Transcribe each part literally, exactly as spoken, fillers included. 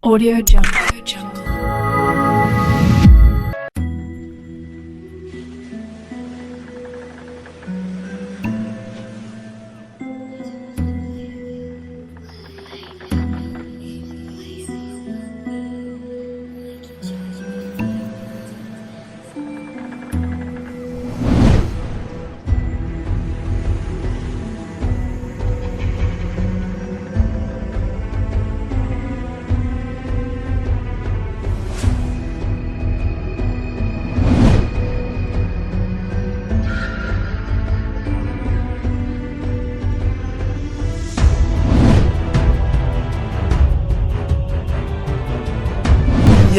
Audio Jungle.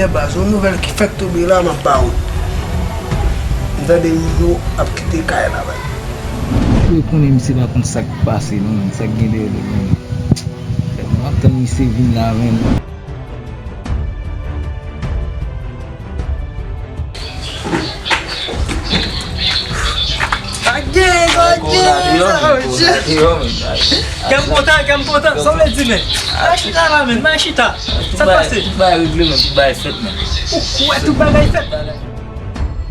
Yè baz, yon nouvèl ki fèk tonbe la, m ap ba ou. M tande moun yo ap kite kay la, baz. Ou konnen misye pa konn sa k pase, non, menm, sa k gen dèyè li, menm. Fè mwen ap tann misye vin la, menm. Pa gen, pa gen, sa yo je. Kè m kontan, kè m kontan. Sa w vle di, men? Bay chita la, men, bay chita. Sa k pase? Tout bagay regle, men, tout bagay fèt, men. Ou kwè tout bagay fèt?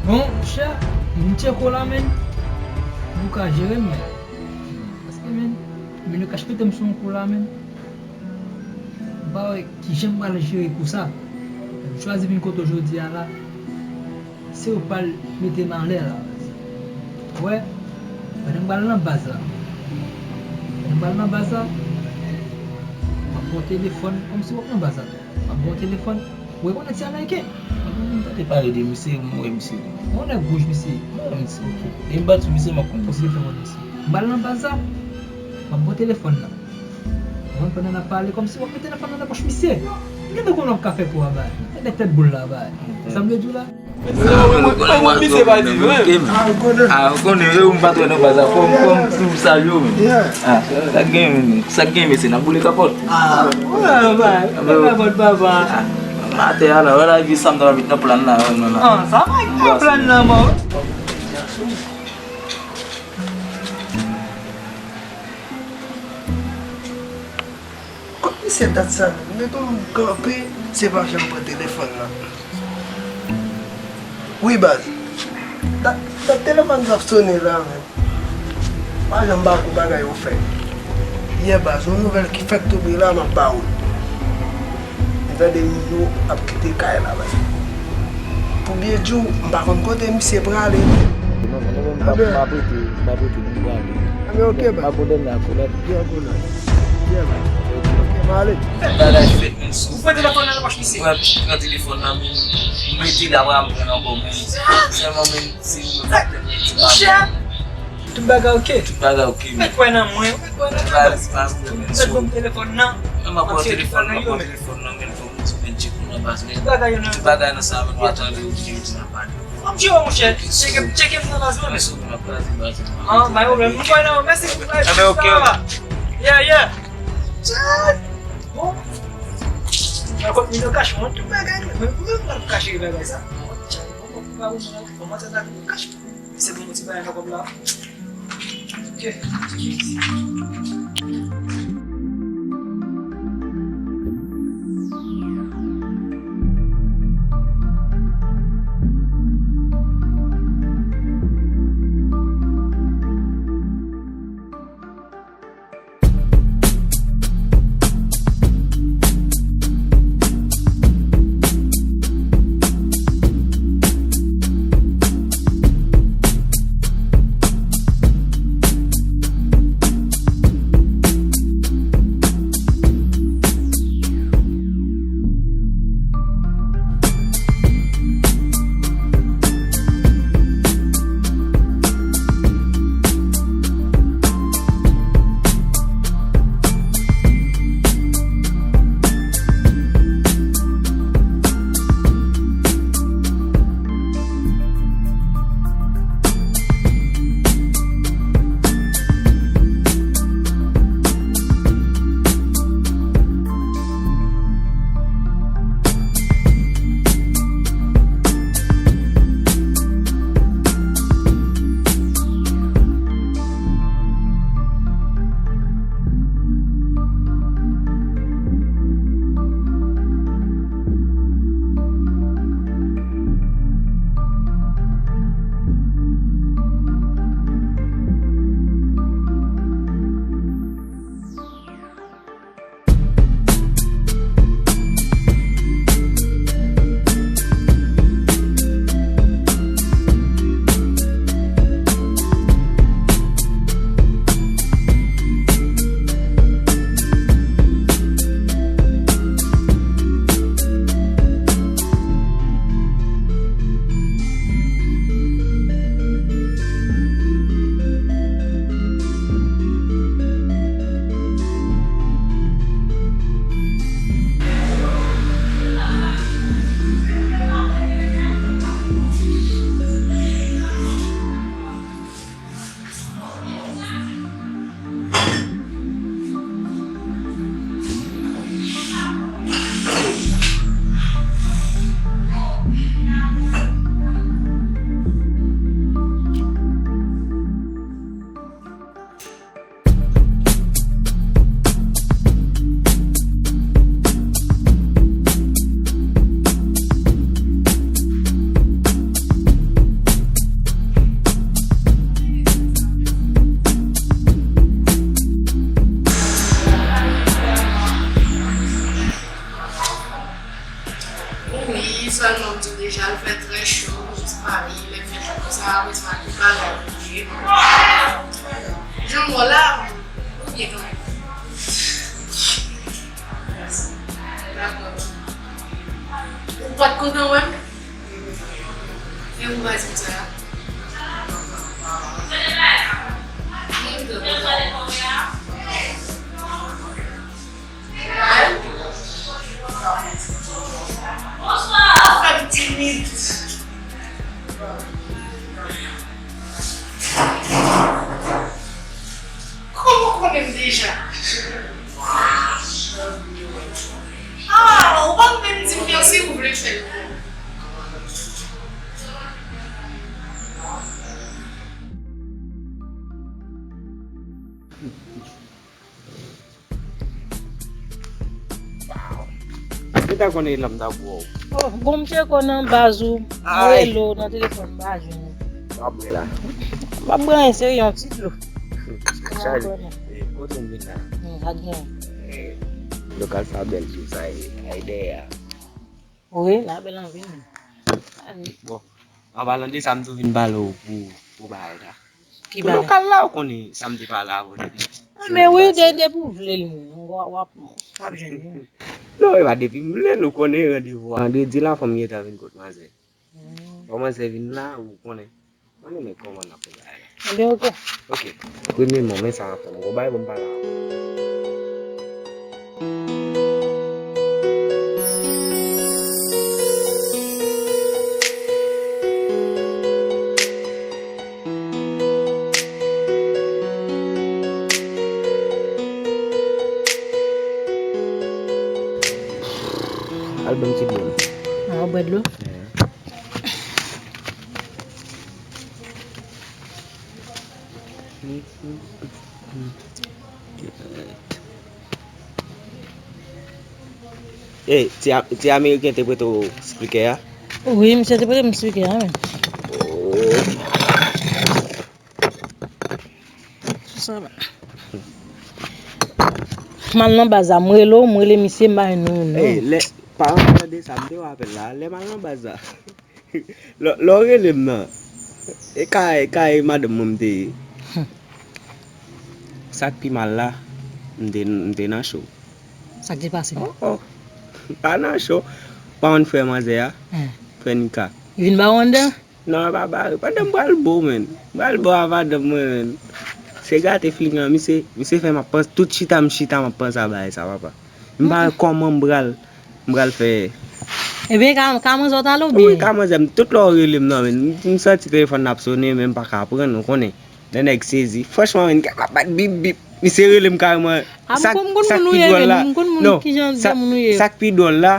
Bon, chè, m tcheke w la, men. Ou ka jere m, men. Paske, men, men nou ka chpete m sou yon kou la, men. M pa wè kijan m pral jere kou sa. M chwazi vin kote w jodi a la. Se ou pral mete m anlè la. Ou wè, pandan m pral nan baz la, pandan m pral nan baz la, m ap ba w telefòn kòmsi w ap nan baz la tou. M ap ba w telefòn. Ou rekonèt se Ameriken? Mwen tande pale de misye, mwen wè misye. Yon nèg wouj misye. Mwen wè misye, ok. E m bat sou misye, m ap konn misye. Fè konn misye. M pral nan baz la. M ap ba w telefòn nan. Mwen pandan n ap pale kòmsi w ap mete telefòn nan nan pòch misye. Gen de kou w ap ka fè kou a bay. Gen de tèt boul la bay. Sa m vle di w la. Ah, ou konnen, ou konnen, ou konnen, ou pa t wè nan baz la, fò m, fò m tou salye w, men. Ah, sa k gen, men, sa k gen, mesye, n ap boule kapòt. Ah, wè, bay, boule kapòt, papa. Ah, atè a la, wè la, vi sa m ta met nan plan la, wè, non, non. Ah, sa pa gen plan la, mò. Kot misye dat sa menm? Gen yon moun kanpe, se pa janm pran telefòn nan. Wi, baz. Dat, dat telefòn sa ap sonnen la, menm. Pa janm ba kou bagay yo fè. Yè, baz, yon nouvèl ki fèk tonbe la, m ap ba ou. M tande moun yo ap kite kay la, baz. Pou byen di w, m pa konn kote misye prale. Non, non, non, m pa, m pa prete, m pa prete, m prale. Anben, ok, baz. Pa pwoblèm la, kolèg. Byen, kolèg. Byen, baz. Ok, m ale. Bagay fèt, men sou. Ou pran telefòn nan nan pòch misye? Mwen pran telefòn nan, men m rete la, m pran ankò, men sèlman, men se yon bagay. Monchè, tout bagay ok? Tout bagay ok, men. Mèt kwè nan mwen, mèt kwè nan mwen. Mèt ban m telefòn nan. Mwen m ap pran telefòn nan, mwen ap pran telefòn nan, men fò m di men tchek nou nan baz, men tout bagay nan sa, men nou atann yo, yo di n ap pale. Fò m tcheke w, monchè. Tcheke m, tcheke m nan baz mwen, men. Mèsi, nou ap kraze baz. Ah, pa gen pwoblèm. Mwen kwè nan ou. Mèsi. Anben, ok. Yeah, yeah. Bon. Mwen konn vin nan kach mwen, tout bagay, men mwen menm m ap kache bagay sa. Mwen tcheke, mwen konn pa ou, mwen konn mwen tcheke kach mwen. Se pou mwen ti bagay nan kòb la. Ok. Ou pa t kontan wè m? E ou pa di m sa? Fè m timid. Kòman w konnen m deja? Ah, ou pa menm di m mèsi, ou vle fè l. Mwen ta konnen lè m ta wè w. Oh, bon, m tcheke w nan baz ou. Mwen rele w nan telefòn, m pa jwenn ou. W ap bwè la. M ap bwè anyen, se yon ti dlo. Chaje. Eh, kote m vin la? Hmm, pa t gen. Eh, lokal sa bèl tou, sa e, ay dèyè a. Wi, la bèl anpil. Bon, an palan de sa, m tou vin pale w pou, pou bagay la. Ki bagay? Pou lokal la, ou konnen sa m te pale avè w depi. Ah, men wi, de, depi w vle l, w ap, w ap jwenn li. Non, e pa depi m vle l, ou konnen randevou a. Vandredi la, fò m gentan vin kot manzè. Hmm. Fò manzè vin la, ou konnen. Mwen renmen kòman n ap fè bagay la. Ebyen, oke. Oke. Premyèman, men sa m ap fè. Mwen gon bagay pou m pale avè w. Al ban m ti dlo. Ah, w bwè dlo? Yeah. Ey, ti, a- ti Ameriken te prete w spikè a? Wi, misye te prete m spikè a, men. Oh. Sa va. M al nan baz la, m rele w, m rele misye, m pa jwenn nou, non. Ey, lè, pa tande sa, m te wè apèl la, lè m al nan baz la. Lè, lè w rele m nan, e kay, e kay madanm mwen m te ye. Hmm. Sa k pi mal la, m te, m te nan cho. Sa k te pase? Oh, oh. Pa nan cho. Pa konn frè manzè a? Hmm. Frè Nika. Li vin ba w anndan? Non, pa bare. Pandan m pral bo, menn. M pral bo a madanm mwen, menn. Se gate fling lan, misye, misye fè m ap panse, tout chita m chita, m ap panse a bagay sa, papa. M pa wè kòman m pral, m pral fè. Ebyen, ka, ka manzè w t ale oubyen? Wi, ka manzè m. Tout lè w rele m nan, men m, m santi telefòn nan ap sonnen, men m pa ka pran, ou konnen. Lè nèg sezi. Franchman, men, m ap bat bip, bip. Misye rele m kareman. A, m konn, m konn moun ou ye, men m konn moun, kijan de moun ou ye. Sa k pi dwòl la,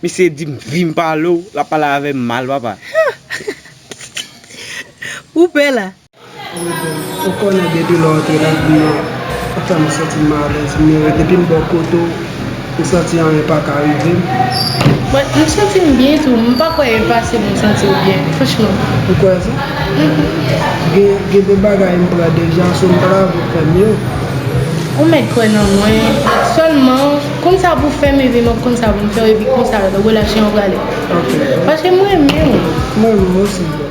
misye di m vin pale w, l ap pale avè m mal, papa. Ou pè la. Ou konnen depi lè w te nan vi m nan, ou fè m santi m alèz. Men depi m bò kote w, m santi anyen pa ka rive m. Mwen, m santi m byen tou. M pa kwè e pase m santi w byen, franchman. Ou kwè sa? Mhm. Gen, gen de bagay m pran deja, so m ta vle fè m yo. Ou mèt kwè nan mwen. Sèlman, konn sa pou fè m, epi mwen konn sa pou m fè w, epi konsa relasyon an prale. Ok. Paske m renmen w. Mwen, mwen osi, bro.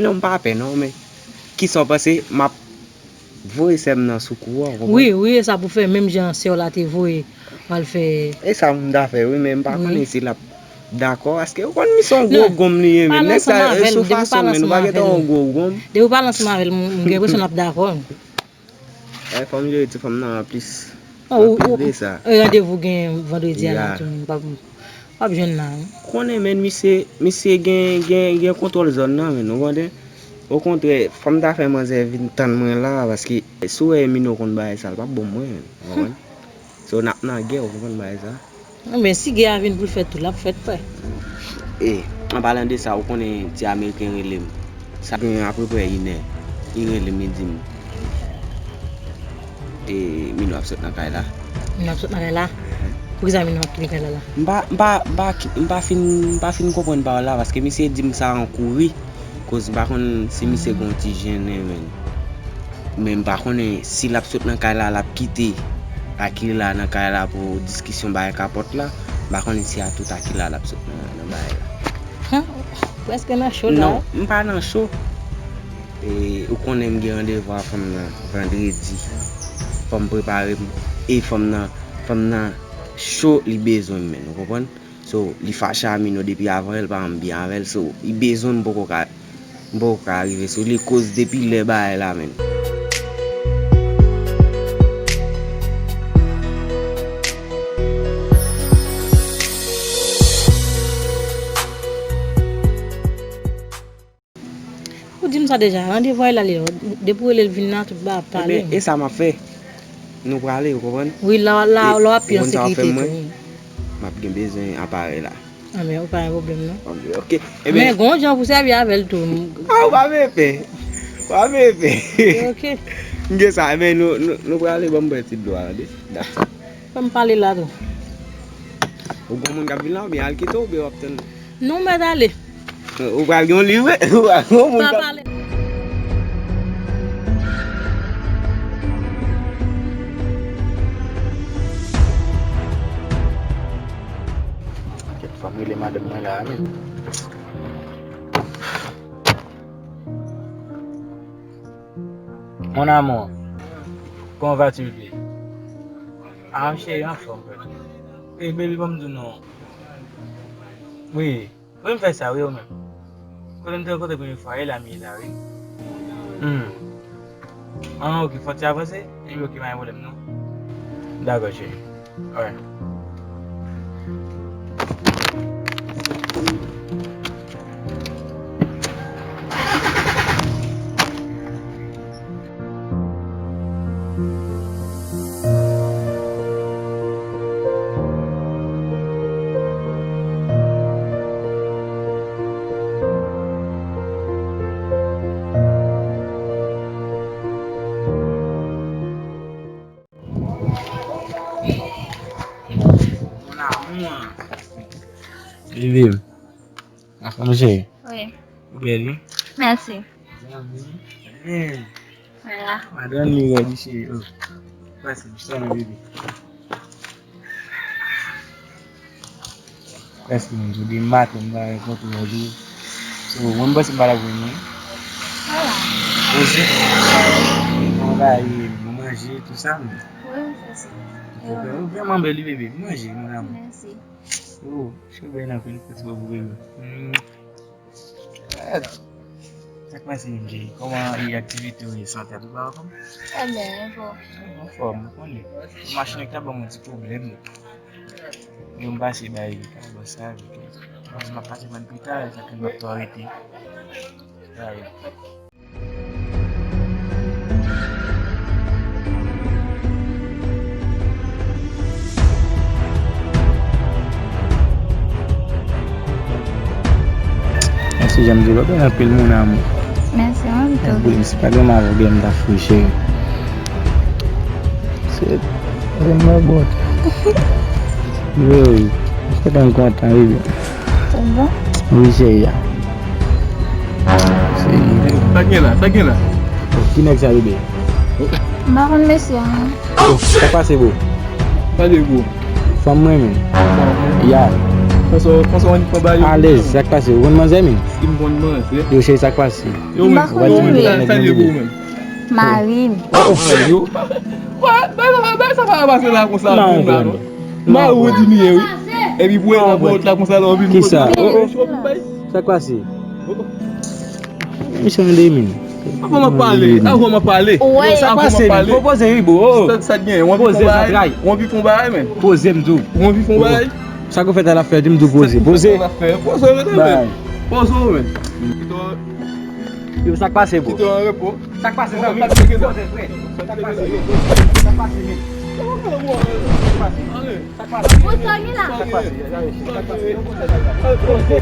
Non, m pa pè non, men kisa w panse m ap voye sè m nan sou kou a, w konprann? Wi, wi, e sa pou fè menm jan sè w la te voye w al fè. E sa m ta fè, wi, men m pa konnen si l ap dakò, paske ou konn misye yon gwo gonm li ye, men nèg sa sou fason, men ou pa gentan yon gwo gonm. Depi w pale ansanm avè l, m gen enpresyon l ap dakò. Eh, fò m jere ti fanm nan plis. Oh, ou, ou, e randevou gen vandredi a la tou, m p ap, m p ap jwenn la, wi. Konnen, men misye, misye gen, gen, gen kontwòl zòn nan, men, ou konnen. Okontrè, fò m ta fè manzè vin tann mwen la, paske si w wè Emino konn bagay sa, l p ap bon mwen, ou konprann? So, n ap nan gè, ou konprann bagay sa? Non, men si gè a vin pou l fèt tou, l ap fèt, frè. E, an palan de sa, ou konnen ti Ameriken rele m. Sa gen apeprè inè, li rele m, li di m, e, Mino ap sot nan kay la. N ap sot nan kay la. Poukisa Minou ap kite kay la la? M pa, m pa, m pa, m pa fin, m pa fin konprann pawòl la, paske misye di m sa an kouri. Koz m pa konn si misye gon ti jennen, men. Men m pa konnen si l ap sot nan kay la, l ap kite Akila nan kay la pou diskisyon bagay kapòt la. M pa konnen si a tout Akila l ap sot nan, nan bagay la. Hum, prèske nan cho la. Non, m pa nan cho. E, ou konnen m gen randevou a fanm nan vandredi. Fò m prepare m. E fanm nan, fanm nan cho, li bezwen m, men, ou konprann? So, li fache a Minou depi avan yè, l pa janm byen avè l. So, li bezwen m, m poko ka, m poko ka rive sou li, koz depi lè bagay la, men. Ou di m sa deja, randevou a la li, depi w rele l vin la, tout bagay ap pale. Ebyen, e sa m ap fè. Nou prale, ou konprann? Wi, la, la, e la w ap pi an sekirite tou, wi. M ap gen bezwen aparèy la. Anben, ou pa gen pwoblèm, non. Anben, ok. Ebyen, men gon jan pou sèvi avè l tou. Ah, ou pa vle pè. Ou pa vle pè. Ok. M gen sa, men nou, nou, nou prale, ban m bwè ti dlo a, tande? Dakò. Fè m pale la tou. Ou gon moun k ap vin la, oubyen al kite w, oubyen w ap tann? Non, mèt ale. Ou pral gen yon liv, wi. Ou pral gen yon moun k ap pale. Kèt, fò m rele madanm mwen la, men. Mon amour, comment vas-tu, bébé? Ah, cheri, anfòm, frè. Eh, baby, ban m di w non. Wi, wi, m fè sa, wi, ou menm. Kote m te rankontre premye fwa, e la m ye la, wi. Hmm. Ah, ok, fò ti avanse? Epi ok, pa gen pwoblèm, non. Dakò, cheri. Alright. Mon amour. Bebe m. Anfòm, cheri? Wi. Ou bèl, wi. Mèsi. Mwen la. Madanm li rèd, wi, cheri. Oh. Pase, jis la, bebe. Prèske menm jou de maten, m pa rankontre w tou. So, mwen, m panse m pa t ap wè nou. Poze. Kòman w ye, nou manje, tout sa, men. Wi, m fè sa. Ou vrèman bèl, wi, bebe. Manje, mon amour. Mèsi. Oh, cheve bèl anpil, fè ti bò pou bebe. Hmm. Sa k pase, M J? Kòman e aktivite w ye, sante a tout bagay anfòm? Ebyen, bon. Anfòm, ou konnen. Machin nan ki ta ban mwen ti pwoblèm. Yo m pase bay kabòs sa, epi m ap pase pran pita, sa fè m ap tou arete. Sa yo. Mèsi, jan m di w, pa bay anpil moun amou. Mèsi, mwen tou. Anpil, si pa gen m avè w, gen m ta fou, cheri. Se, se mwen bòt. Yo, m kontan, m kontan, wi. Tout bon? Wi, cheri a. Cheri. Sa gen la, sa gen la. Ki nèg sa, bebe? M pa konn mesye a, non. Oh, sa k pase, bro? Sa de gwo? Fanm mwen, men. Ya. Konsa, konsa w annik pran ba yo. Alèz, sa k pase? Ou konn manzè, men? Si m konn manzè. Yo, cheri, sa k pase? Yo, men. M pa konn li, men. Sa de gwo, men. Mari m. Oh, oh. Mari w? Ba, ba, ba, ba, sa pa pase la konsa, non, non. Mari w di m ye, wi. Epi pou wè nan bòt la konsa, lè w vin. Kisa? Oh, oh. Sa k pase? Misye an de min. Avan m ap pale, avan m ap pale. Sa k pase, men? Poze, wi, bro. Sa, sa gen, w anvi fon bagay? W anvi fon bagay, men? Poze m tou. W anvi fon bagay? Sa k ou fè ta la fè, di m tou poze. Poze. Poze, men. Poze, men. Yo, sa k pase, bro? Kite w an repo. Sa k pase, zanmi? Sa k pase, frè? Sa k pase, men? Sa k pase? Sa k pase? Sa k pase? Sa k pase? Sa k pase?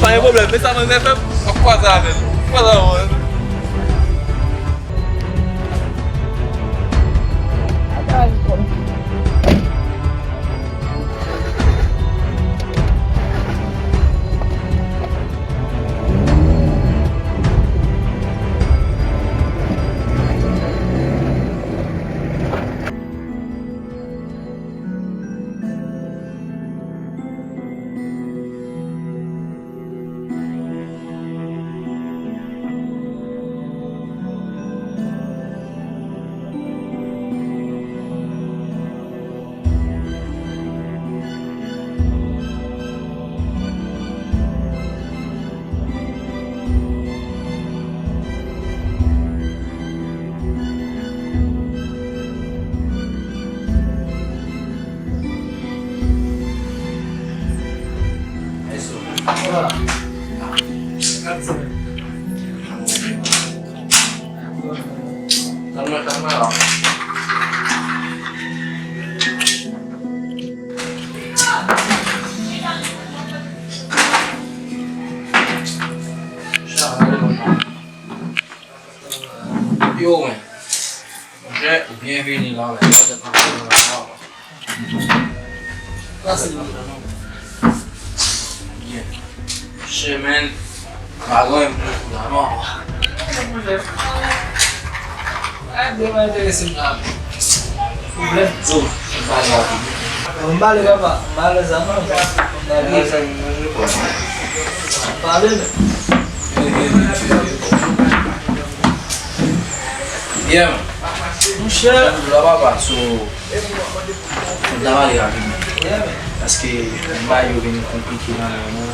Pa gen pwoblèm, men sa mwen fè, m ap kwaze avè l. Kwaze avè l. Yo, men. Monchè, ou byenveni la, men. Sa se yon jan non. Byen. Monchè, men. Pa gen anyen pou nou la, non. Gade, mwen enterese m la. Pwoblèm. Zo, m pale rapid. M pale, papa. M pale zam nan. M pale, men. Byen. Monchè. La, papa, so, m ta pale rapidman. Paske, m ba yo vin konplike nan men mwen.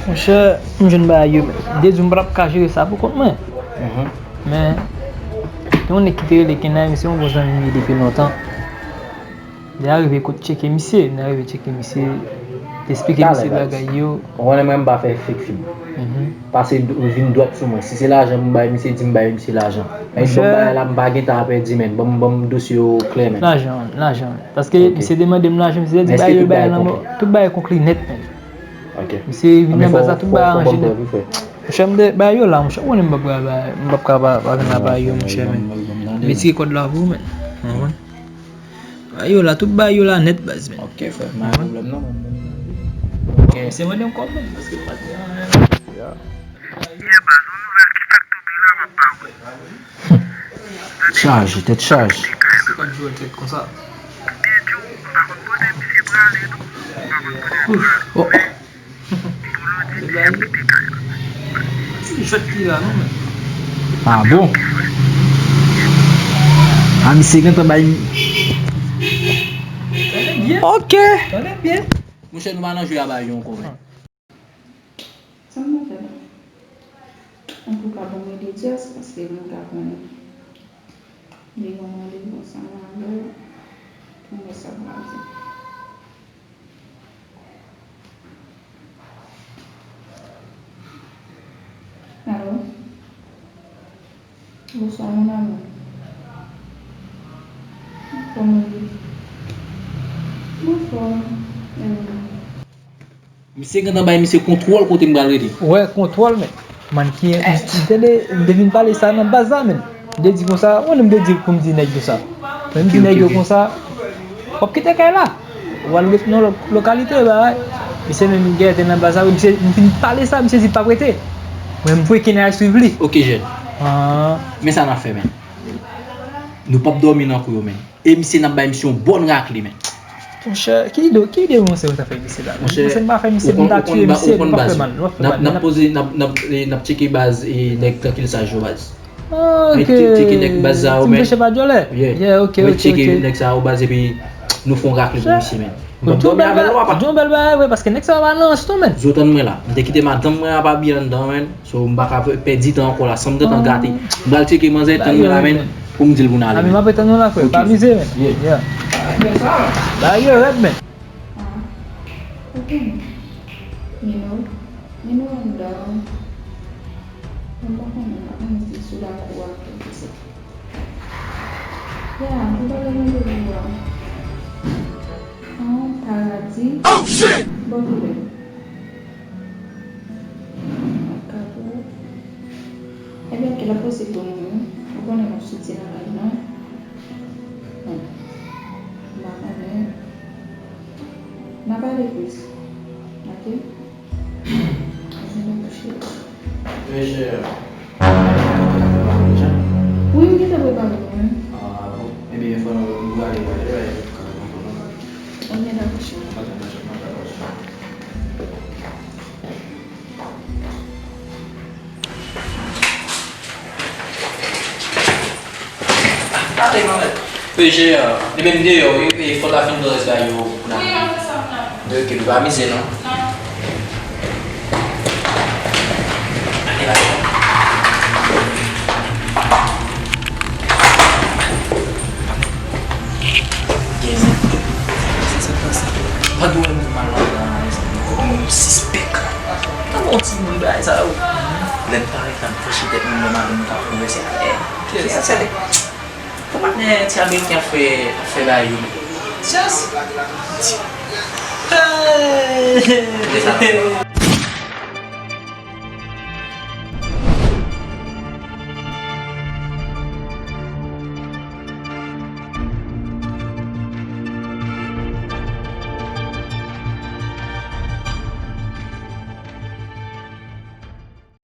Monchè, m jwenn bagay yo, men. M te di w m pa t ap ka jere sa pou kont mwen. Mhm. Men, gen yon nèg ki te rele Kenay, misye yon bon zanmi m ye depi lontan. Lè a rive kot tcheke misye, lè a rive tcheke misye, te eksplike misye bagay yo. Ou konnen mwen m pa fè fake film. Mhm. Pase d- vin dwat sou mwen. Si se lajan m bay misye, di m bay misye lajan. Men bon bagay la, m pa gentan ap pèdi, men. Ban m, ban m dosye yo klè, men. Lajan, lajan. Paske misye te mande m lajan, misye te di bay yo bagay lan, tout bagay konkli nèt, men. Ok. Misye vin nan baz la, tout bagay aranje nèt. Monchè, m te bay yo la, monchè, ou konnen m p ap ka ba, m p ap ka ba, ba vin la bay yo, monchè, men. M retire kòd la pou ou, men. Ou konprann? Bay yo la, tout bay yo la nèt, baz, men. Ok, frè, pa gen pwoblèm, non. Ok. Misye mande m kòb, men, paske m pa t gen anyen. Chaje, tèt chaje. Se pa jwe tèt konsa. Oh. Ti jwèt ki la, non, men. Ah bon? Ah, misye gentan bay. Tande byen. Ok. Tande byen. Monchè, nou pa nan jwe a bay yo ankò, men. Sa m ap fè la? Antouka, bon, mwen de dyas, paske mwen ka konnen. Li yon randevou ansanm avè w pou mwen sa pou mwen di. Alo? Bonswa, mon amour. Kòman w ye? M anfòm. E ou menm? Misye gentan bay misye kontwòl kote m pral rete. Wè, kontwòl, men. Mann ki, m tande, m te vin pale sa nan baz la, men. M te di konsa, mwen, m te di pou m di nèg yo sa. Men m di nèg yo konsa, w ap kite kay la. W al ret nan lòt lokalite, bagay. Misye menm gentan nan baz la, wi, misye, m fin pale sa, misye di l p ap rete. Mwen, m voye Kenay swiv li. Ok, jèn. Ah. Men sa n ap fè, men. Nou p ap dòmi nan kou yo, men. E misye, n ap bay misye yon bòn rakle, men. Monchè, ki ide, ki ide monchè ou ta fè misye la? Monchè, monchè, m pa fè misye, m ta tiye misye, m pa fè mal, m pa fè mal. N ap, n ap poze, n ap, n ap, e, n ap tcheke baz, e, nèg Trankil Saj yo, baz. Ah, ok. Tcheke nèg baz sa yo, men. Ti monchè pa dyòlè. Yeah. Yeah, ok, ok, ok. Tcheke nèg sa yo, baz, epi nou fè yon rakle pou misye, men. M p ap dòmi avè l non, papa. Di yon bèl bagay vre, paske nèg sa yo pa nan rans non, men. Zo, tann mwen la. M te kite madanm mwen ap abiye anndan, men. So, m pa ka pèdi tan ankò la, san m gentan gate. M pral tcheke manzè, tann mwen la, men, pou m di l pou n ale, men. Ah, men m ap tann ou la, frè. Ok. Pa mize, men. Yeah. Yeah. Bagay yo rèd, men. Ah, ok. You know, you know I'm down. Mwen pa konnen, m pa konnen si sou lakou a pou ki se. Yeah, m pral randevou a. An paradi. Oh, shit! Bon, ki lè? L ap posib pou nou, wi. Ou konnen m ap soti nan kay lan. Bon. M pa konnen. N a pale plis. Ok? Mwen se nou kouche. Mesye, wi, m gentan prepare pou mwen. Ah, bon. Ebyen, fò nou prale, prale, prale. Ok, dakò, cheri. Ok, dakò, cheri. Pale, manmèt. P G, li menm deyò, wi, e fò l ta fin pran rès bagay yo pou n ale. Wi, m ap fè sa pou n ale. Ok, nou pa mize, non? Non. Ale, ale. Yes. Sa k pase? Pa dwe wè moun mal la, mezanmi. Kote moun sispèk. Tankou yon timoun bagay sa yo. Lè m parèt la, m fòse tèt mwen nòmal, m ka pran wè se atè. Se atè. Kòman ti Ameriken ap fè, ap fè bagay yo? Just. Hey!